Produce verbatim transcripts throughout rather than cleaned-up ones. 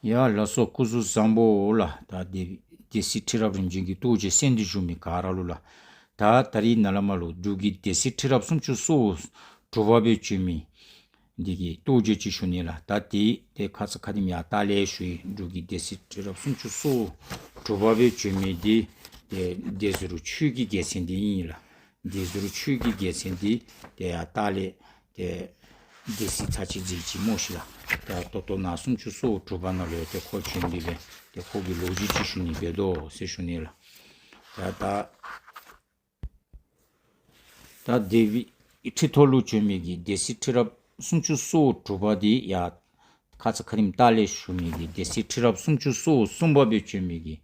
ཡ་ལགས་སོ། སྐུ་གཟུགས་བཟང་པོ་ལགས། ད་སྡེ་སྡེ་སྲིད་ཁྲི་རབས་རིམ་བྱོན་གྱི་རྟོགས་བརྗོད་གསན་ཏེ་བཞུགས་མི་ག་ར་ལུ་ལགས། ད་ད་རིས་ནཱ་ལས་མར་ལུ་འབྲུག་གི་སྡེ་སྲིད་ཁྲི་རབས་སུམ་ཅུ་སོ་དྲུག་པ་སྦེ་བྱོན་མི་འདི་གི་རྟོགས་བརྗོད་ཅིག་ཞུ་ནི་ལགས། ད་དེ་དེ་ཁ་ཙ་ཁ་ཉིནམ་ཡང་ལྟག་ལས་ཞུ་ཡི། འབྲུག་གི་སྡེ་སྲིད་ཁྲི་རབས་སུམ་ཅུ་སོ་དྲུག་པ་སྦེ་བྱོན་མི་འདི་དེ་སྡེ་ཟུར་ཆོས་ཀྱི་རྒྱལ་མཚན་འདི་ཨིན་ལགས། སྡེ་ཟུར་ཆོས་ཀྱི་རྒྱལ་མཚན་འདི་དེ་ཡང་ལྟག་ལས་དེ་སྡེ་སྲིད་ཚར་གཅིག་མཛད་ཅི་སྨོ་ཤིག་ལགས། ད་ད་ལྟོ་ནཱ་སུམ་ཅུ་སོ་དྲུག་པ་ནང་ལུ་ཡང་ཏེ་ཁོ་བྱོན་ཏེ་སྦེ་ཏེ་ཁོ་གི་ལོ་རྒྱུས་ཅིག་ཞུ་ནི་འབད་དོ་ཟེར་ཞུ་ནི་ལགས། ད་ད་ད་སྡེ་པའི་ཁྲི་ཐོག་ལུ་བྱོན་མི་གི་སྡེ་སྲིད་ཁྲི་རབས་སུམ་ཅུ་སོ་དྲུག་པ་འདི་ཡང་ཁ་ཙ་ཁ་ཉིནམ་ལྟག་ལས་ཞུ་མི་གི་སྡེ་སྲིད་ཁྲི་རབས་སུམ་ཅུ་སོ་གསུམ་པ་སྦེ་བྱོན་མི་གི་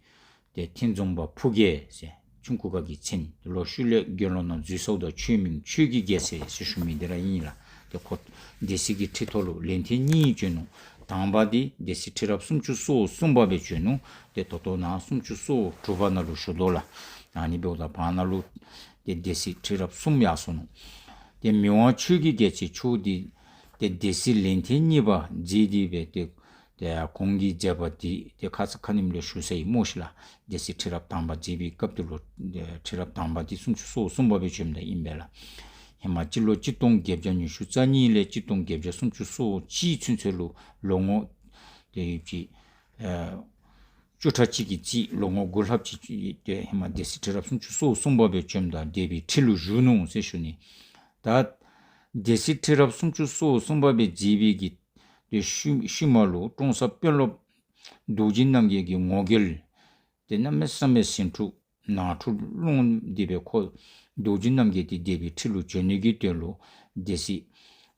ཏེ་ཐིམ་རྫོང་པ་ཕུར་རྒྱལ་ཟེར་ཆུང་ཀུ་ཁ་གི་མཚན། ལོ་ཤུལ་ལས་དགེ་སློང་ནང་འཛུལ་སོངམ་ད་ཆོས་མིང་ཆོས་ཀྱི་རྒྱལ་མཚན་ཟེར་ཞུ་མི་འདི་ར་ཨིན་ལགས། ཏེ་ཁོ་སྡེ་སྲིད་ཀྱི་ཁྲི་ཐོག་ལུ་ལན་ཐེངས་གཉིས་བྱོན་ནུག། དང་པ་འདི་སྡེ་སྲིད་ཁྲི་རབས་སུམ་ཅུ་སོ་གསུམ་པ་སྦེ་བྱོན་ནུག། ཏེ་ད་ལྟོ་ནཱ་སུམ་ཅུ་སོ་དྲུག་པ་ནང་ལུ་བཞུགས་དོ་ལགས། ཨ་ནི་འབདཝ་ད་བར་ན་ལུ་ཏེ་སྡེ་སྲིད་ཁྲི་རབས་གསུམ་ཡར་སོ་ནུག། ཏེ་མི་དབང་ཆོས་ཀྱི་རྒྱལ་མཚན་མཆོག་འདི་ཏེ་སྡེ་སྲིད་ལན་ཐེངས་གཉིས་པ་མཛད་དེ་སྦེ་ཏེ་ཏེ་གོང་གི་མཛད་པ་འདི་ཏེ་ཁ་ཙ་ཁ་ཉིནམ་ལས་ཞུ་ཚར་ཡི་སྨོ་ཤིག་ལགས། སྡེ་སྲིད་ཁྲི་རབས་དང་པ་མཛད་པའི་སྐབས་དེ་ལུ་ཏེ་ཁྲི་རབས་དང་པ་འདི་སུམ་ཅུ་སོ་གསུམ་པ་སྦེ་བྱོནམ་ད་ཨིན་པས་ལགས། ཧེ་མ་སྤྱི་ལོ་གཅིག་སྟོང་བརྒྱད་བརྒྱ་ཉི་ཤུ་རྩ་གཉིས་ལས་གཅིག་སྟོང་བརྒྱད་བརྒྱ་སུམ་ཅུ་སོ་གཅིག་ཚུན་ཚོད་ལུ་ལོ་ངོ་ཏེ་ཡུདཔ་ཅིག་ཨེ་བཅུ་ཕྲག་གཅིག་གི་རྩིས་ལོ་ངོ་དགུ་ལྷགཔ་ཅིག་ཏེ་ཧེ་མ་སྡེ་སྲིད་ཁྲི་རབས་སུམ་ཅུ་སོ་གསུམ་པ་སྦེ་བྱོནམ་ད་སྡེ་པའི་ཁྲི་ལུ་བཞུགས་ནུག་ཟེར་ཞུ་ནི། ད་སྡེ་སྲིད་ཁྲི་རབས་སུམ་ཅུ་སོ་གསུམ་པ་སྦེ་མཛད་པའི་གི་ཏེ་ཤུལ་ཤུལ་མ་ལུ་ཀྲོང་གསར་དཔོན་སློབ་རྡོ་རྗེ་རྣམ་རྒྱལ་གྱི་ངོ་རྒོལ་ཏེ་གནམ་མེད་ས་མེད་ཟིང་འཁྲུག་ནང་འཁྲུག་སློང་སྟེ་སྦེ་ཁོ་རྡོ་རྗེ་རྣམ་རྒྱལ་འདི་སྡེ་པའི་ཁྲི་ལུ་བྱོན་ནི་གི་དོན་ལུ་སྡེ་སྲིད་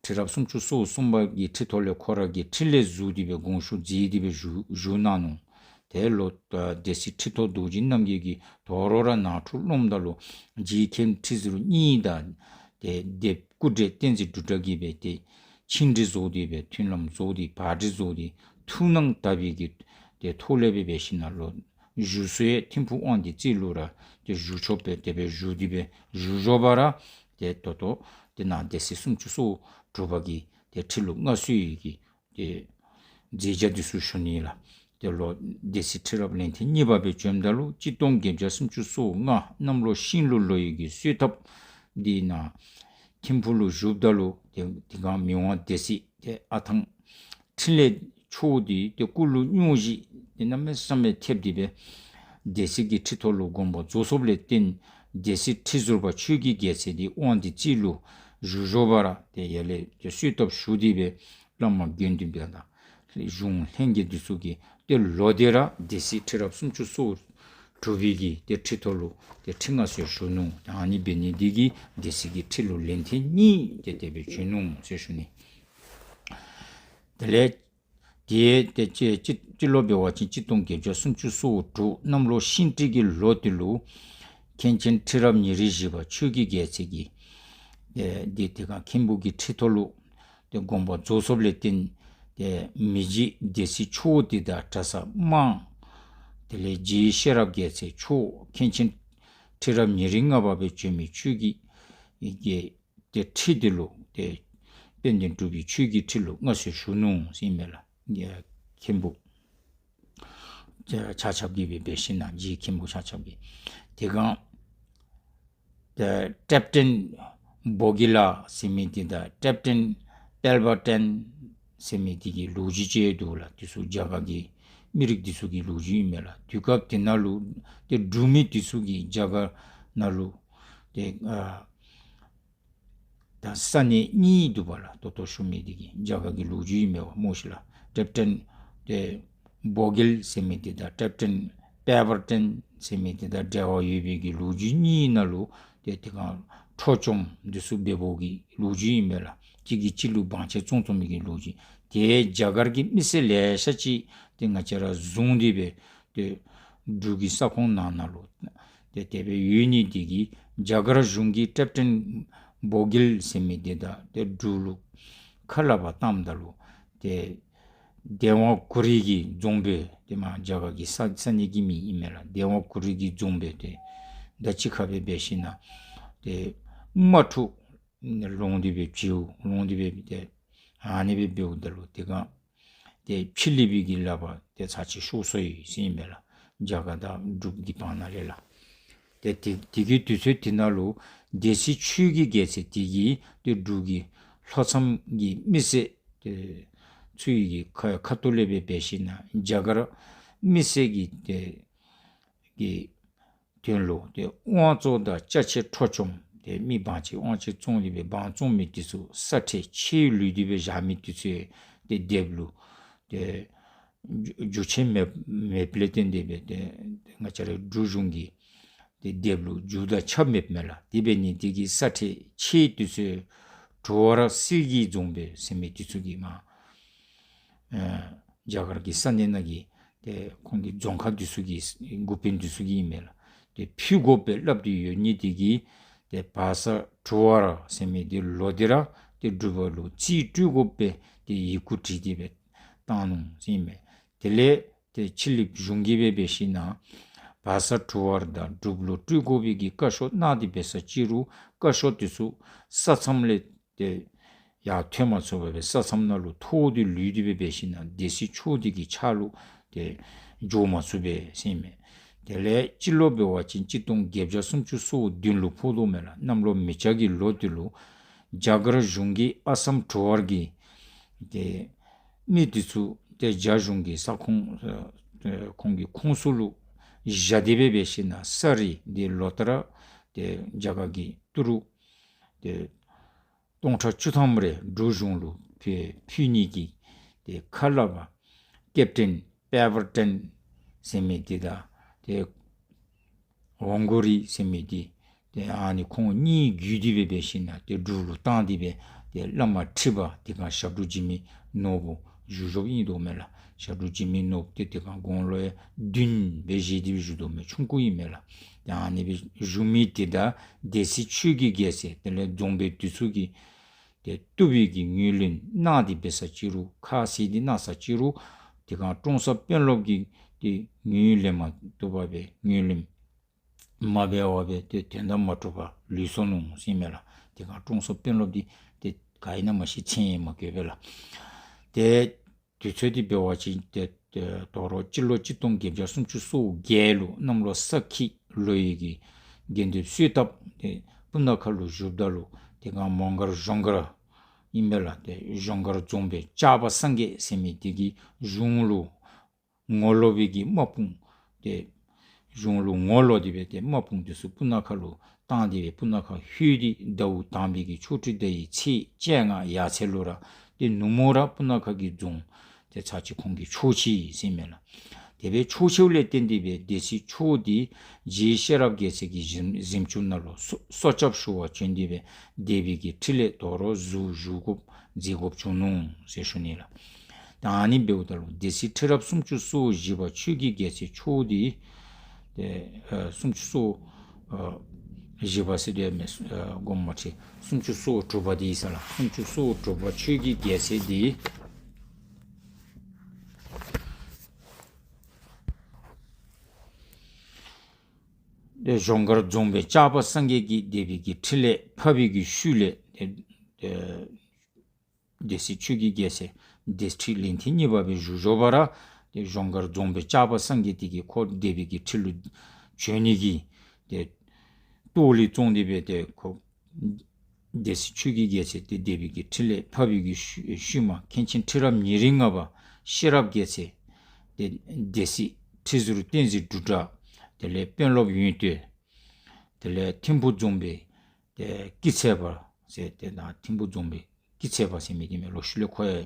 ཁྲི་རབས་སུམ་ཅུ་སོ་གསུམ་པ་གི་ཁྲི་ཐོག་ལས་ཁོ་ར་གིས་ཁྲི་ལས་ཟུར་ཏེ་སྦེ་དགོངས་ཞུ་མཛད་དེ་སྦེ་བཞུགས་བཞུགས་གནང་ནུག། དེ་ལུ་ད་སྡེ་སྲིད་ཁྲི་ཐོག་རྡོ་རྗེ་རྣམ་རྒྱལ་གྱིས་དོ་རུང་ར་ནང་འཁྲུག་སློངམ་ད་ལུ་རྗེ་མཁན་ཁྲི་ཟུར་གཉིས་དང་ཏེ་སྡེ་པ་སྐུ་བགྲེས་བསྟན་འཛིན་འབྲུག་གྲགས་ཀྱིས་སྦེ་ཏེ་ཆིངས་འགྲིག་བཟོ་སྟེ་སྦེ་མཐུན་ལམ་བཟོ་སྟེ་བར་འགྲིག་བཟོ་སྟེ་ཐུགས་སྣང་དག་པའི་གི་ཏེ་ཐོག་ལས་སྦེ་འབད་ཞིན་ན་ལུ་བཞུགས་ས་ཡང་ཐིམ་ཕུག་དབང་འདུས་རྩེ་ལུ་ར་ཏེ་བཞུགས་ཆོགཔ་སྦེ་དེ་སྦེ་བཞུགས་ཏེ་སྦེ་བཞུགས་བཞུགས་པ་ར་ཏེ་ད་ལྟོ་ཏེ་ནཱ་སྡེ་སྲིད་སུམ་ཅུ་སོ་དྲུག་པ་གི་ཏེ་ཁྲི་ལུ་མངའ་གསོལ་ཡི་གི་ཏེ་མཛད་བྱ་འདི་ཚུ་ཞུ་ནི་ལགས། ཏེ་ལོག་སྡེ་སྲིད་ཁྲི་རབས་ལན་ཐེངས་གཉིས་པ་སྦེ་བྱོནམ་ད་ལུ་གཅིག་སྟོང་བརྒྱད་བརྒྱ་སུམ་ཅུ་སོ་ལྔ་གནམ་ལོ་ཤིང་ལུག་ལོ་ཡི་གི་གསོལ་ཐབ་འདི་ནཱ་ཐིམ་ཕུག་ལུ་བཞུགསཔ་ད་ལུ་ཏེ་དེ་སྒང་མི་དབང་སྡེ་སྲིད་ཏེ་ཨ་ཐང་འཕྲིན་ལས་མཆོག་འདི་ཏེ་སྐུ་ལུ་སྙུང་གཞི་ཏེ་གནམ་མེད་ས་མེད་ཐེབས་ཏེ་སྦེ་སྡེ་སྲིད་ཀྱི་ཁྲི་ཐོག་ལུ་དགོངས་པ་རྫོགས་སོཔ་ལས་བརྟེན་སྡེ་སྲིད་ཁྲི་ཟུར་པ་ཆོས་ཀྱི་རྒྱལ་མཚན་འདི་དབང་འདུས་རྩེ་ལུ་བཞུགས་བཞུགས་པ་ར་ཏེ་ཡར་ལས་ཏེ་གསོལ་ཐབ་ཞུ་སྟེ་སྦེ་བླ་མ་དགེ་འདུན་པ་དང་གཞུང་ལྷན་རྒྱས་འདི་ཚུ་གིས་ཏེ་ལོག་སྟེ་ར་སྡེ་སྲིད་ཁྲི་རབས་སུམ་ཅུ་སོ་དྲུག་པའི་གི་ཏེ་ཁྲི་ཐོག་ལུ་ཏེ་ཁྲི་མངའ་གསོལ་ཞུ་ནུག། ཏེ་ཨ་ནི་འབད་ནི་འདི་གིས་སྡེ་སྲིད་ཀྱི་ཁྲི་ལུ་ལན་ཐེངས་གཉིས་ཏེ་དེ་སྦེ་བྱོན་ནུག་ཟེར་ཞུ་ནི། དེ་ལས་དེ་ཏེ་སྤྱི་སྤྱི་སྤྱི་ལོ་འབད་བ་ཅིན་གཅིག་སྟོང་བརྒྱད་བརྒྱ་སུམ་ཅུ་སོ་དྲུག་གནམ་ལོ་ཤིང་སྤྲེལ་གྱི་ལོ་དེ་ལུ་མཁན་ཆེན་ཁྲི་རབས་ཉེར་བཞི་པ་ཆོས་ཀྱི་རྒྱལ་མཚན་གྱིས་ཏེ་འདི་དེ་སྒང་མཁན་པོ་གི་ཁྲི་ཐོག་ལུ་ཏེ་དགོངས་པ་རྫོགས་སོཔ་ལས་བརྟེན་ཏེ་མི་རྗེ་སྡེ་སྲིད་མཆོག་འདི་དང་གྲྭ་ཚང་དམངས་དེ་ལས་རྗེ་ཤེས་རབ་རྒྱལ་མཚན་མཆོག་མཁན་ཆེན་ཁྲི་རབས་ཉེར་ལྔ་པ་སྦེ་བྱོན་མི་ཆོས་ཀྱི་ཏེ་ཁྲི་འདི་ལུ་ཏེ་དཔལ་ལྡན་འབྲུག་པའི་ཆོས་ཀྱི་ཁྲི་ལུ་མངའ་གསོལ་ཞུ་ནུག་ཟེར་ཨིན་མས་ལགས། མཁན་པོ་ཆ་ཆ་ཁྱབ་ཀྱིས་སྦེ་འབད་ཞིན་ན་རྗེ་མཁན་པོ་ཆ་ཁྱབ་ཀྱིས་དེ་སྒང་ཏེ་ཀེབ་ཊེན་བོ་གི་ལ་ཟེར་མི་འདི་དང་ཀེབ་ཊེན་པེལ་བར་ཊེན་ཟེར་མི་འདི་གི་ལོ་རྒྱུས་ཅིག་འདུག་ལགས། འདི་ཚུ་རྒྱ་གར་གྱི་མི་རིགས་འདི་ཚུ་གི་ལོ་རྒྱུས་ཨིན་མས་ལགས། དུས་སྐབས་དེ་ནང་ལུ་ཏེ་འབྲུག་མི་འདི་ཚུ་གིས་རྒྱ་གར་ནང་ལུ་ཏེ་ཨ་ད་ས་གནས་གཉིས་འདུག་པ་ལགས། ད་ལྟོ་ཞུ་མི་འདི་གི་རྒྱ་གར་གྱི་ལོ་རྒྱུས་ཨིན་མས་པ་སྨོ་ཤིག་ལགས། ཀེབ་ཊེན་ཏེ་བོ་གི་ལ་ཟེར་མི་འདི་དང་ཀེབ་ཊེན་པེལ་བར་ཊེན་ཟེར་མི་འདི་དང་འབྲེལ་བ་ཡོད་པའི་གི་ལོ་རྒྱུས་གཉིས་ནང་ལུ་ཏེ་དེ་སྒང་འཕྲོག་བཅོམ་འདི་ཚུ་འབད་བའི་གི་ལོ་རྒྱུས་ཨིན་མས་ལགས། གཅིག་གིས་གཅིག་ལུ་བང་ཆེན་བཙོང་བཙོང་མི་གི་ལོ་རྒྱུས། ཏེ་རྒྱ་གར་གྱི་མི་སེར་ལེ་ཤ་ཅིག་ཏེ་ང་བཅས་ར་བཟུང་སྟེ་སྦེ་ཏེ་འབྲུག་གི་ས་ཁོངས་ནང་ན་ལུ་ཏེ་དེ་སྦེ་ཡོད་ནི་འདི་གིས་རྒྱ་གར་གཞུང་གིས་ཀེབ་ཊེན་བོ་གི་ལ་ཟེར་མི་འདི་དང་ཏེ་འབྲུག་ལུ་ཁ་སླབ་པར་བཏངམ་ད་ལུ་ཏེ་དེ་ཝང་གུ་རི་གི་རྫོང་དཔོན་ཏེ་མ་རྒྱ་གར་གྱི་ས་ས་གནས་ཀྱི་མིང་ཨིན་མས་ལགས། དེ་ཝང་གུ་རི་གི་རྫོང་དཔོན་ཏེ་ད་ཅི་ཁ་སྦེ་འབད་ཞིན་ན་ཏེ་དམག་འཁྲུག་ལོང་སྟེ་སྦེ་བྱིན། ལོང་སྟེ་སྦེ་ཏེ་ཨ་ནི་སྦེ་འབདཝ་ད་ལུ་དེ་སྒང་ ཏེ་ཕྱི་གླིང་པའི་གི་ལག་པར་ཏེ་ཚར་གཅིག་ཤོར་སོ་ཡི་ཟེར་ཨིན་མས་ལགས། རྒྱ་གར་དང་འབྲུག་གི་བར་ན་ལས་ལགས། ཏེ་དེ་དེ་གི་དུས་ཚོད་དེ་ནང་ལུ་སྡེ་སྲིད་ཆོས་ཀྱི་རྒྱལ་མཚན་དེ་གིས་ཏེ་འབྲུག་གི་ལྷོ་མཚམས་ཀྱི་མི་སེར་ཏེ་ཚུ་གི་ཁ་ཁ་ཐུག་ལས་སྦེ་འབད་ཞིན་ན་རྒྱ་གར་མི་སེར་གྱི་ཏེ་གི་དོན་ལུ་ཏེ་དབང་བཙོང་དང་ཅ་ཆས་འཕྲོག་བཅོམ་ཏེ་མི་འབངས་ཅིག་དབང་ཅིག་བཙོང་སྟེ་སྦེ་འབངས་བཙོང་མི་དེ་ཚུ་ས་ཁྲལ་ཆེ་ལུས་ཏེ་སྦེ་བཞག་མི་དེ་ཚུ་ཏེ་སྡེབ་ལུ་ཏེ་རྒྱུ་རྒྱུ་ཆ་མེད་མེདཔ་ལས་བརྟེན་ཏེ་སྦེ་ཏེ་ང་བཅས་རའི་འབྲུག་གཞུང་གི་ཏེ་སྡེབ་ལུ་རྒྱུ་དང་ཆ་མེདཔ་མས་ལགས། དེ་འབད་ནི་དེ་གིས་ས་ཁྲལ་ཆེ་དེ་ཚུ་གྲུབ་པ་ར་སེར་གྱི་རྫོང་དཔོན་ཟེར་མི་དེ་ཚུ་གིས་མ་ཨེ་རྒྱ་གར་གྱི་ས་གནས་ནང་གི་ཏེ་ཁོང་གི་རྫོང་ཁག་དེ་ཚུ་གི་འགོ་དཔོན་དེ་ཚུ་གིས་ཨིན་མས་ལགས། ཏེ་ཕུལ་དགོ་པས་སླབ་སྟེ་ཡོད་ནི་དེ་གིས་ཏེ་བ་ས་གྲུབ་པ་ར་ཟེར་མི་དེ་ལོག་སྟེ་ར་ཏེ་འབྲུག་པ་ལུ་རྩིས་སྤྲོད་དགོ་པས་ཏེ་ཡི་གུ་བྲིས་ཏེ་སྦེ་བཏང་ནུག་ཟེར་ཨིན་མས། དེ་ལས་ཏེ་ཕྱི་གླིང་གཞུང་གིས་སྦེ་འབད་ཞིན་ན་བ་ས་གྲུབ་པ་ར་དང་འབྲུག་ལུ་སྤྲོད་དགོ་པའི་གི་བཀའ་ཤོག་གནང་སྟེ་འབད་ས་ཅིག་རུང་བཀའ་ཤོག་དེ་ཚུ་ས་མཚམས་ལས་ཏེ་ཡར་ཐོན་མ་ཚུགས་པར་སྦེ་ས་མཚམས་ནང་ལུ་འཐོར་ཏེ་ལུས་ཏེ་སྦེ་འབད་ཞིན་ན་སྡེ་སྲིད་མཆོག་དེ་གི་ཕྱག་ལུ་ཏེ་འགྱོ་མ་ཚུགས་པས་ཟེར་ཨིན་མས། དེ་ལས་སྤྱི་ལོ་འབད་བ་ཅིན་གཅིག་སྟོང་བརྒྱད་བརྒྱ་སུམ་ཅུ་སོ་བདུན་ལུ་ཕོག་དོ་མས་ལགས། གནམ་ལོ་མེ་བྱ་གི་ལོ་དེ་ལུ་རྒྱ་གར་གཞུང་གིས་ཨ་སམ་གྲུབ་པ་ར་གི་ཏེ་མི་དེ་ཚུ་ཏེ་རྒྱ་གཞུང་གི་ས་ཁོངས་ཨེ་ཁོང་གི་ཁོངས་སུ་ལུ་བཞག་སྟེ་སྦེ་འབད་ཞིན་ན་ས་རིན་དེ་ལོ་ལྟར་ཏེ་རྒྱ་གར་གྱི་ཏི་རུ་ཏེ་སྟོང་ཕྲག་བཅུ་ཐམ་རེ་འབྲུག་གཞུང་ལུ་ཕུལ་ཕུལ་ནི་གི་ཏེ་ཁ་སླབ་པ་ཀེབ་ཊེན་པེ་བར་ཊོན་ཟེར་མི་དེ་དང་ཏེ་ཝང་གོ་རི་ཟེར་མི་དེ་ཏེ་ཨ་ནི་ཁོང་གཉིས་བརྒྱུད་དེ་སྦེ་འབད་ཞིན་ན་ཏེ་འབྲུག་ལུ་བཏང་སྟེ་སྦེ་ཏེ་བླ་མ་ཁྲི་པ་དེ་སྒང་ཞབས་དྲུང་འཇིགས་མེད་ནོར་བུ་བཞུགས་བཞུགསཔ་ཨིན་དོ་མས་ལགས། ཞབས་དྲུང་འཇིགས་མེད་ནོར་བུ་དེ་དེ་སྒང་དགུང་ལོ་ཡང་བདུན་སྦེ་བཞེས་ཏེ་སྦེ་བཞུགས་དོ་མས། ཆུང་ཀུ་ཨིན་མས་ལགས། ཏེ་ཨ་ནི་སྦེ་བཞུགས་མི་དེ་དང་སྡེ་སྲིད་ཆོས་ཀྱི་རྒྱལ་མཚན་དེ་ལས་རྫོང་དཔོན་དེ་ཚུ་གིས་ཏེ་བཏུབ་པའི་གི་ངོས་ལེན་གནང་སྟེ་འབད་ས་ཅིག་རུང་ཁ་བཟེད་དེ་གནང་ས་ཅིག་རུང་དེ་སྒང་ཀྲོང་གསར་དཔོན་སློབ་ཀྱིས་ཏེ་ངོས་ལེན་མ་བཏུབ་པར་སྦེ་ངོས་ལེན་མ་འབད་བར་སྦེ་ཏེ་དོན་དག་མ་གྲུབ་པར་ལུས་སོ་ནུག་ཟེར་ཨིན་མས་ལགས། དེ་སྒང་ཀྲོང་གསར་དཔོན་སློབ་དེ་ཏེ་ག་ཨིན་ན་མ་ཤེས། མཚན་ཡང་མ་བཀོད་པས་ལགས། ཏེ་དུས་ཚོད་དེ་འབད་བ་ཅིན་ཏེ་ཏེ་དོ་རུང་སྤྱི་ལོ་གཅིག་སྟོང་བརྒྱད་བརྒྱ་སུམ་ཅུ་སོ་བརྒྱད་ལུ་གནམ་ལོ་ས་ཁྱི་ལོ་ཡི་གི་དགེ་འདུན་གསོལ་ཐབ་ཏེ་སྤུ་ན་ཁ་ལུ་བཞུགསཔ་ད་ལུ་དེ་སྒང་མོང་སྒར་གཞོང་སྒར་ཨིན་པས་ལགས། ཏེ་གཞོང་སྒར་རྫོང་དཔོན་ལྕགས་པ་སངས་རྒྱས་ཟེར་མི་དེ་གིས་གཞུང་ལུ་ངོ་ལོག་པའི་གི་དམག་དཔུང་ཏེ་གཞུང་ལུ་ངོ་ལོག་སྟེ་སྦེ་ཏེ་དམག་དཔུང་དེ་ཚུ་སྤུ་ན་ཁ་ལུ་བཏང་སྟེ་སྦེ་སྤུ་ན་ཁ་ལྷོད་དེ་ཟླཝ་དང་པའི་གི་ཆོ་འཕྲུལ་ཟླ་བའི་ཚེས་བཅོ་ལྔ་ཡར་ཚེས་ལུ་ར་ཏེ་ནུབ་མོ་ར་སྤུ་ན་ཁ་གི་རྫོང་ཏེ་ཚར་གཅིག་ཁོང་གིས་འཕྱོག་ཅི་ཟེར་ཨིན་མས་ལགས། དེ་སྦེ་འཕྱོག་ཅིཝ་ལས་བརྟེན་ཏེ་སྦེ་སྡེ་སྲིད་མཆོག་དེ་རྗེ་ཤེས་རབ་རྒྱལ་མཚན་གྱི་གཟིམ་གཟིམ་ཅུང་ནང་ལུ་སྲོག་སྲོག་སྐྱབས་ཞུ་བར་བྱོན་ཏེ་སྦེ་སྡེ་པའི་གི་ཁྲི་ལས་དོ་རུང་ཟུར་བཞུགས་དགོཔ་མཛད་དགོཔ་བྱུང་ནུག་ཟེར་ཞུ་ནི་ལགས། ད་ཨ་ནི་འབདཝ་ད་ལུ་སྡེ་སྲིད་ཁྲི་རབས་སུམ་ཅུ་སོ་བཞི་པ་ཆོས་ཀྱི་རྒྱལ་མཚན་མཆོག་དེ་ཏེ་ཨ་སུམ་ཅུ་སོ་ཨ་བཞི་པ་ཟེར་དེ་མེན་ཨ་དགོངསམ་མ་ཁྲེལ། སུམ་ཅུ་སོ་དྲུག་པ་དེ་ཨིན་ས་ལགས། སུམ་ཅུ་སོ་དྲུག་པ་ཆོས་ཀྱི་རྒྱལ་མཚན་དེ་ཏེ་གཞོང་སྒར་རྫོང་དཔོན་ལྕགས་པ་སངས་རྒྱས་ཀྱིས་སྡེ་པའི་གི་ཁྲི་ལས་ཕབ་པའི་གི་ཤུལ་ལས་ཏེ་ཏེ་སྡེ་སྲིད་ཆོས་ཀྱི་རྒྱལ་མཚན་སྡེ་ཁྲི་ལན་ཐེངས་གཉིས་པ་སྦེ་བཞུགས་བཞུགས་པ་ར་ཏེ་གཞོང་སྒར་རྫོང་དཔོན་ལྕགས་པ་སངས་རྒྱས་དེ་གིས་ཁོ་སྡེ་པའི་གི་ཁྲི་ལུ་བྱོན་ནི་གི་ཏེ་ལྟོ་ལི་བཙོང་སྟེ་སྦེ་ཏེ་ཁོ་སྡེ་སྲིད་ཆོས་ཀྱི་རྒྱལ་མཚན་དེ་སྡེ་པའི་གི་ཁྲི་ལས་ཕབ་པའི་གི་ཤུལ་ཤུལ་མ་མཁན་ཆེན་ཁྲི་རབས་ཉེར་ལྔ་པ་ཤེས་རབ་རྒྱལ་མཚན་དེ་སྡེ་སྲིད་ཁྲི་ཟུར་བསྟན་འཛིན་འབྲུག་གྲགས། དེ་ལས་དཔོན་སློབ་ཡོན་ཏན། དེ་ལས་ཐིམ་ཕུ་རྫོང་དཔོན་ཏེ་སྐྱིད་ཚལ་པ་ཟེར་ཏེ་ད་ཐིམ་ཕུ་རྫོང་དཔོན་སྐྱིད་ཚལ་པ་ཟེར་མི་དེ་མེན། ལོག་ཤུལ་ལས་ཁོ་ཡང་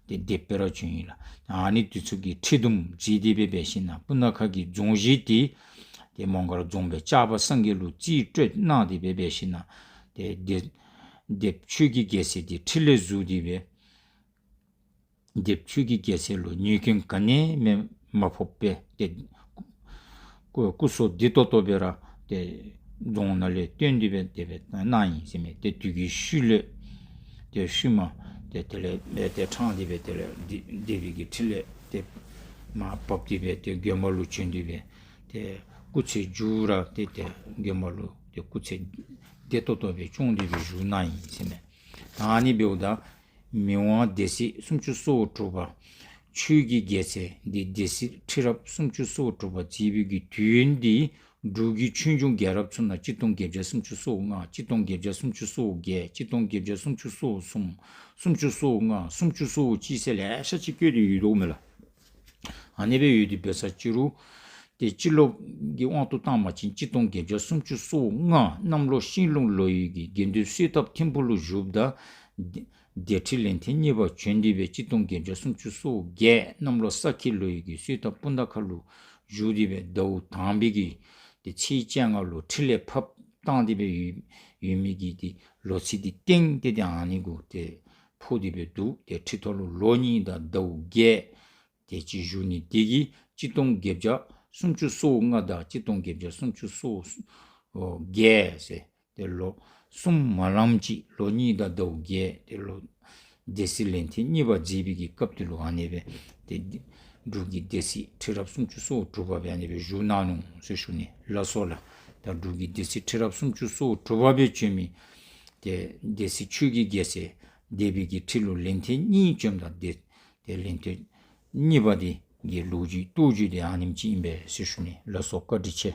ཏེ་སྡེ་པ་སྦེ་ར་བྱོན་ཡི་ལགས། ཨ་ནི་དེ་ཚུ་གིས་ཁྲི་འདུམ་མཛད་དེ་སྦེ་འབད་ཞིན་ན་སྤུ་ན་ཁ་གི་རྫོང་གཞི་དེ་ཏེ་མོང་སྒར་རྫོང་དཔོན་ལྕགས་པ་སངས་རྒྱས་ལུ་རྩིས་སྤྲོད་གནང་སྟེ་སྦེ་འབད་ཞིན་ན་ཏེ་སྡེ་སྡེ་པ་ཆོས་ཀྱི་རྒྱལ་མཚན་དེ་ཁྲི་ལས་ཟུར་ཏེ་སྦེ་སྡེ་པ་ཆོས་ཀྱི་རྒྱལ་མཚན་ལུ་ཉེས་སྐྱོན་ག་ནི་མེད་མ་ཕོགཔ་སྦེ་ཏེ་སྐུ་སྐུ་སྲོག་བདེ་ཏོག་ཏོ་སྦེ་ར་ཏེ་རྫོང་ནང་ལས་བཏོན་ཏེ་སྦེ་དེ་སྦེ་གནང་ཡི་ཟེར་མས། ཏེ་དེ་གི་ཤུལ་ལས་ཏེ་ཤུལ་མ་ཏེ་དེ་ལས་ཏེ་ཕྲང་སྟེ་སྦེ་དེ་ལས་སྡེ་སྡེ་པའི་གི་ཁྲི་ལས་ཏེ་མར་བབས་ཏེ་སྦེ་ཏེ་དགོན་པ་ལུ་བྱོན་ཏེ་སྦེ་ཏེ་སྐུ་ཚེ་མཇུག་ར་ཏེ་ཏེ་དགོན་པ་ལུ་ཏེ་སྐུ་ཚེ་བདེ་ཏོག་ཏོ་སྦེ་སྐྱོང་སྟེ་སྦེ་བཞུགས་གནང་ཡི་ཟེར་མས། ད་ཨ་ནི་འབདཝ་ད་མི་དབང་སྡེ་སྲིད་སུམ་ཅུ་སོ་དྲུག་པ་ ཆོས་ཀྱི་རྒྱལ་མཚན་འདི་སྡེ་སྲིད་ཁྲི་རབས་སུམ་ཅུ་སོ་དྲུག་པ་མཛད་པའི་གི་དུས་ཡུན་འདི་འབྲུག་གི་ཆོས་འབྱུང་རྒྱལ་རབས་ཚུ་ནང་གཅིག་སྟོང་བརྒྱད་བརྒྱ་སུམ་ཅུ་སོ་ལྔ་གཅིག་སྟོང་བརྒྱད་བརྒྱ་སུམ་ཅུ་སོ་བརྒྱད་གཅིག་སྟོང་བརྒྱད་བརྒྱ་སུམ་ཅུ་སོ་གསུམ་སུམ་ཅུ་སོ་ལྔ་སུམ་ཅུ་སོ་གཅིག་ཟེར་ལེ་ཤ་ཅིག་བཀོད་དེ་ཡོད་དོ་མས་ལགས། ཨ་ནི་སྦེ་ཡོད་དེ་འབད་ས་ཅིག་རུང་ཏེ་སྤྱི་ལོ་གི་དབང་དུ་བཏང་བ་ཅིན་གཅིག་སྟོང་བརྒྱད་བརྒྱ་སུམ་ཅུ་སོ་ལྔ་གནམ་ལོ་ཤིང་ལུག་ལོ་ཡི་གི་དགེ་འདུན་གསོལ་ཐབ་ཐིམ་ཕུག་ལུ་བཞུགསཔ་ད་སྡེ་ཁྲི་ལན་ཐེངས་གཉིས་པ་བྱོན་ཏེ་སྦེ་གཅིག་སྟོང་བརྒྱད་བརྒྱ་སུམ་ཅུ་སོ་བརྒྱད་གནམ་ལོ་ས་ཁྱི་ལོ་ཡི་གི་གསོལ་ཐབ་སྤུངས་ཐང་ཁ་ལུ་བཞུགས་ཏེ་སྦེ་ཟླཝ་དང་པའི་གི་ཏེ་ཚེས་བཅོ་ལྔ་ལུ་ཁྲི་ལས་ཕབ་བཏང་སྟེ་སྦེ་ཡོད་ཡོད་མི་གི་ཏེ་ལོ་ཚིགས་འདི་སྟེང་ཏེ་ཏེ་ཨ་ནི་གུ་ཏེ་ཕོག་སྟེ་སྦེ་འདུག། ཏེ་ཁྲི་ཐོག་ལུ་ལོ་གཉིས་དང་ཟླཝ་བརྒྱད་དེ་ཅིག་བཞུགས་ནི་དེ་གིས་གཅིག་སྟོང་བརྒྱད་བརྒྱ་སུམ་ཅུ་སོ་ལྔ་དང་གཅིག་སྟོང་བརྒྱད་བརྒྱ་སུམ་ཅུ་སོ་བརྒྱད་ཟེར་ཏེ་ལོ་གསུམ་མ་ལངམ་ཅིག་ལོ་གཉིས་དང་ཟླཝ་བརྒྱད་ཏེ་ལོ་སྡེ་སྲིད་ལན་ཐེངས་གཉིས་པ་མཛད་པའི་གི་སྐབས་དེ་ལུ་ཨ་ནི་སྦེ་ཏེ་འབྲུག་གི་སྡེ་སྲིད་ཁྲི་རབས་སུམ་ཅུ་སོ་དྲུག་པ་སྦེ་ཨ་ནི་སྦེ་བཞུགས་གནང་ནུག་ཟེར་ཞུ་ནི་ལགས་སོ་ལགས། ད་འབྲུག་གི་སྡེ་སྲིད་ཁྲི་རབས་སུམ་ཅུ་སོ་དྲུག་པ་སྦེ་བྱོན་མི་ཏེ་སྡེ་སྲིད་ཆོས་ཀྱི་རྒྱལ་མཚན་སྡེ་པའི་གི་ཁྲི་ལུ་ལན་ཐེངས་གཉིས་བྱོནམ་ད་ཏེ་ཏེ་ལན་ཐེངས་གཉིས་པ་འདི་གི་ལོ་རྒྱུས་རྟོགས་བརྗོད་འདི་ཨ་ནེམ་ཅིག་ཨིན་པས་ཟེར་ཞུ་ནི་ལགས་སོ། བཀའ་དྲིན་ཆེ།